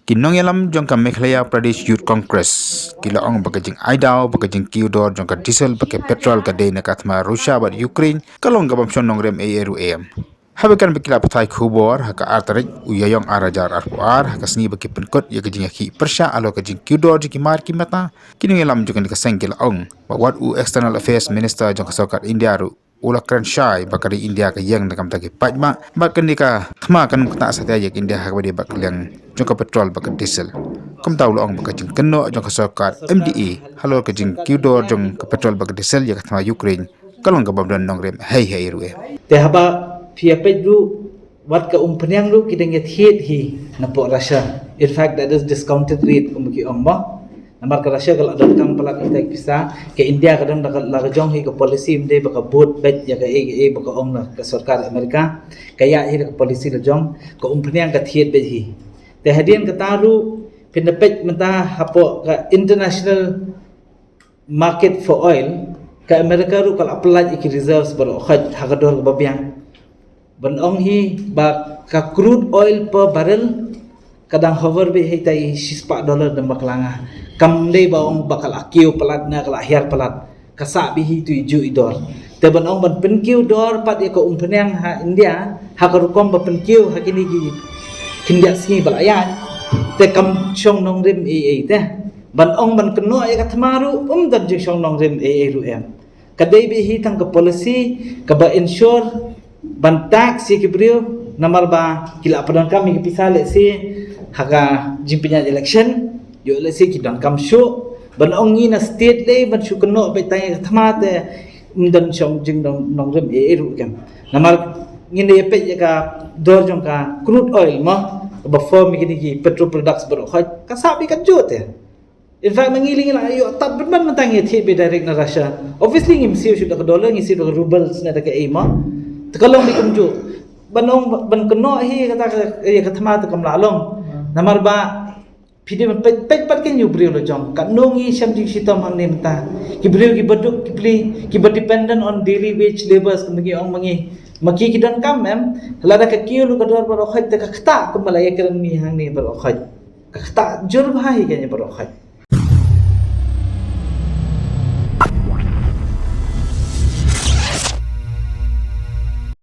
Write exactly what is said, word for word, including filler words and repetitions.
Ki nongïalam jong ka Meghalaya Pradesh Youth Congress ki la ong ba ka jingai daw ba ka jingkiew dor jong ka diesel bad ka petrol ka dei na ka thma Russia bad Ukraine ka long ka bym shong nongrim ei ei ruh em. Haba kren bad ki lad pathai khubor ha ka ar tarik u Ïaïong ar hajar arphew ar, ha ka sngi ba ki pynkut ïa ka jingïakhih pyrshah halor ka jingkiew dor jong ki mar ki mata, ki nongïalam jong kane ka seng ki la ong ba wat u External Affairs Minister jong ka sorkar India ruh u la kren shai ba ka ri India ka ïeng na ka bynta ki paidbah bad kane ka thma kan ym ktah satia ïa ka India ha kaba ïadei bad ka liang jong ka petrol bad ka diesel. Kumta u la ong ba ka jingkynnoh jong ka sorkar M D A halor ka jingkiew dor jong ka petrol bad ka diesel ïa ka thma Ukraine ka long ka bym don nongrim hei hei ruh em. Te haba phi ïa peit ruh, wat ka umphniang ruh ki dang ïathied hi na pok Russia. In fact, that is discounted rate, kum ki ong mo. Namar ka Russia ka la donkam palat ïa kita ki pisa, ka India ka don la ka jong hi ka policy, ym dei ba ka bud beit ïa kaei kaei ba ka ong na ka sorkar America. Ka ïa hi da ka policy la jong, ka umphniang ka thied beit hi. Te hadien kata ruh, phin da peit mynta hapoh ka international market for oil, ka America ruh ka la pyllait ïa ki reserves baroh khoit ha ka dor kaba biang. Ban ong hi ba ka crude oil per barrel ka dang hover beit ha ita i shispah dollar da ba ka la nga. Kam dei ba ong ba ka la kiew palat ne ka la hiar palat. Ka sah beit hi tu i ju i dor. Te ban ong ban pynkiew dor pat ïa ka umphniang ha India, ha ka rukom ba pynkiew ha kine ki khyndiat sngi ba la ïaid, te kam shong nongrim ei ei te. Ban ong ban kynnoh ïa ka thma ruh, um don jingshong nongrim ei ei ruh em. Ka dei beit hi tang ka policy kaba ensure ban tax ïa ki briew, namar ba ki la pyndonkam ïa ki pisa lehse ha ka jingpynïaid election, ïoh lehse ki donkam shuh. Ban ong ngi na state lei ban shu kynnoh beit tang ïa ka thma te, ym don shong jingdon nongrim ei ei ruh em. Namar ngin ïa peit ïa ka dor jong ka crude oil mo, kaba form ïa kine ki petrol products baroh khoit, ka sah beit ka juh te. In fact, ma ngi lei ngi la ïoh tad beit ban mynta ngi thied beit direct na Russia. Obviously ngim siew shuh da ka dollar, ngi siew da ka rubles ne da kaei mo. Te ka long beit kumjuh. Ban ong ban kynnoh hi kata ka, ïa ka thma te kam lah long. Namar ba phi dei ban peit, peit pat ïa u briew la jong. Katno ngi shem jingshitom hangne mynta. Ki briew kiba duk ki plie, kiba dependent on daily wage labours, kum ngi ong ma ngi. Ma ki ki donkam em, lada ka kiew ruh ka dor baroh khoit te ka ktah kumba la ïakren mi hangne baroh khoit. Ka ktah jur bha hi kane baroh khoit.